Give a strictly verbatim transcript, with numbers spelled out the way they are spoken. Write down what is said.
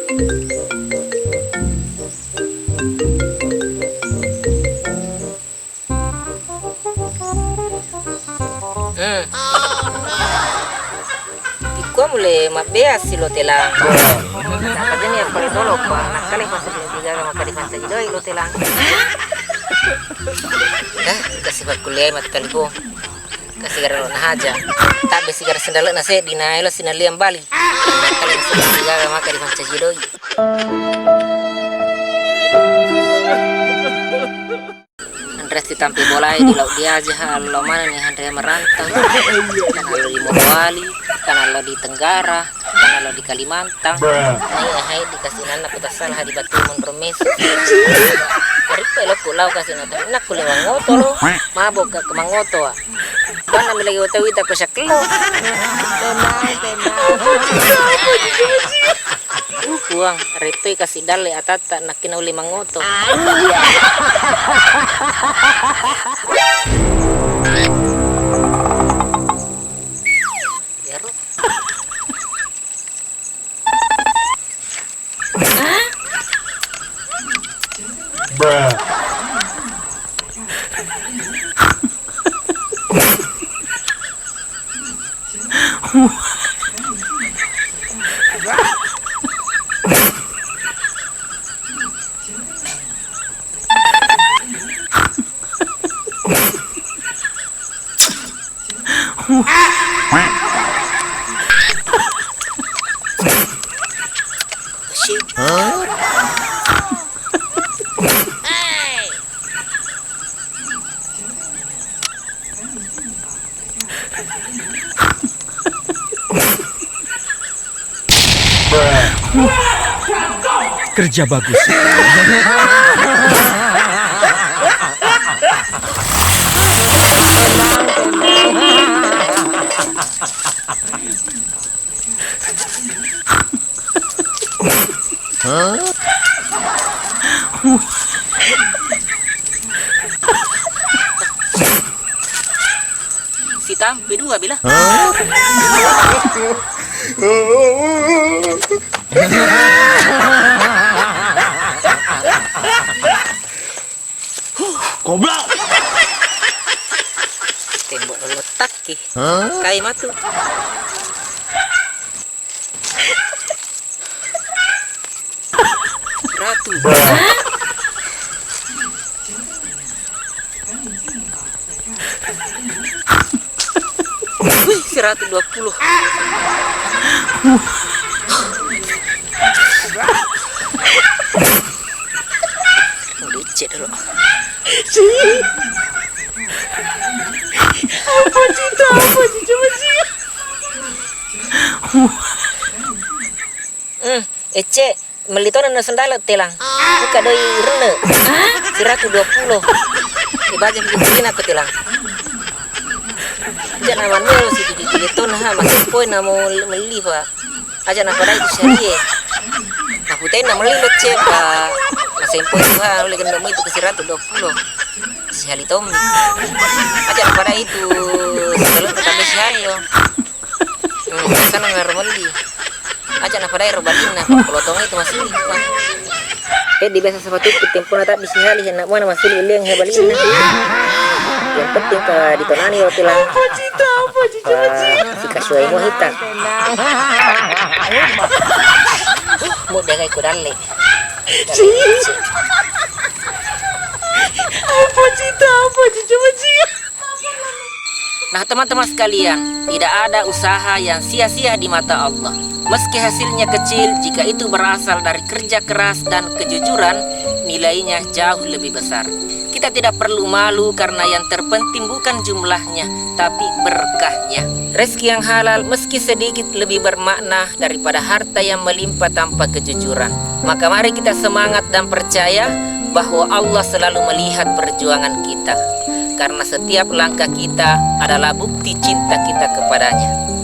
Hmm. Ikkua mulle mabbea si lo Telang. Makanya yang paling tolong, Bang. Nakkalai pasal tiga maka dipancaji doi lo Telang. Eh, kasih bakkuliah mata telepon. Kasi gara lo nahaja. Tabbe sigara sendale'na seddi na elo sinalliang bali. Nakkalai pasal tiga maka dipancaji doi. Anre sitampe bolae di Laut Diaja, allo manenni anre merantau. Kan allo di Morowali, kan allo di Tenggara, kan allo di Kalimantan. Hai, hai, dikasih anak ku tassala di Batu Monro Mesu. Rippa lokku lao kasih nata. Nakku lewang oto lo, mabok ke mangoto. Mana mi lagi oto wita ko syaklo. Tenang, tenang. Uh, Puang, rettoi kasi dalle atatta nakkina uli mangoto. Iyaro. Kerja bagus. Sitampe dua bila. Goblok. Tembok lo takki. Kai matu. Ratu. Wih, seratus dua puluh. Mau dicek dulu. Apa cerita? Apa cerita? Coba cerita. Hmm, Ecce, melli tona na sendala Telang. Engka doi renne. Siratu dua pulo. E, baja mi kucina ko Telang. Aja na manne si tujui tujui tona ha, masempoi na mo melli fa. Aja na padai tu sialie. Na putena melli lo Ecce pa. Masempoi tu ha, oleh kendo mo itu ke siratu dua pulo. Sihali tommi. Aja na padai tu sendala tapi sihali lo. Hmm, biasana naro melli. Aja na padai ro balinna, pakkolotongi tu masili, Pak. Peddi biasa sepatuku tempona taddi sihali, henna muana masili liang he balinna. Yang penting ka ditonani roti lah. Apa cita, apa cita, apa cita? Sikasuai mo hita. Muda kai kudalle. Apa cita, apa cita, apa cita? Nah, teman-teman sekalian, tidak ada usaha yang sia-sia di mata Allah. Meski hasilnya kecil, jika itu berasal dari kerja keras dan kejujuran, nilainya jauh lebih besar. Kita tidak perlu malu karena yang terpenting bukan jumlahnya, tapi berkahnya. Rezeki yang halal meski sedikit lebih bermakna daripada harta yang melimpah tanpa kejujuran. Maka mari kita semangat dan percaya bahwa Allah selalu melihat perjuangan kita. Karena setiap langkah kita adalah bukti cinta kita kepada-Nya.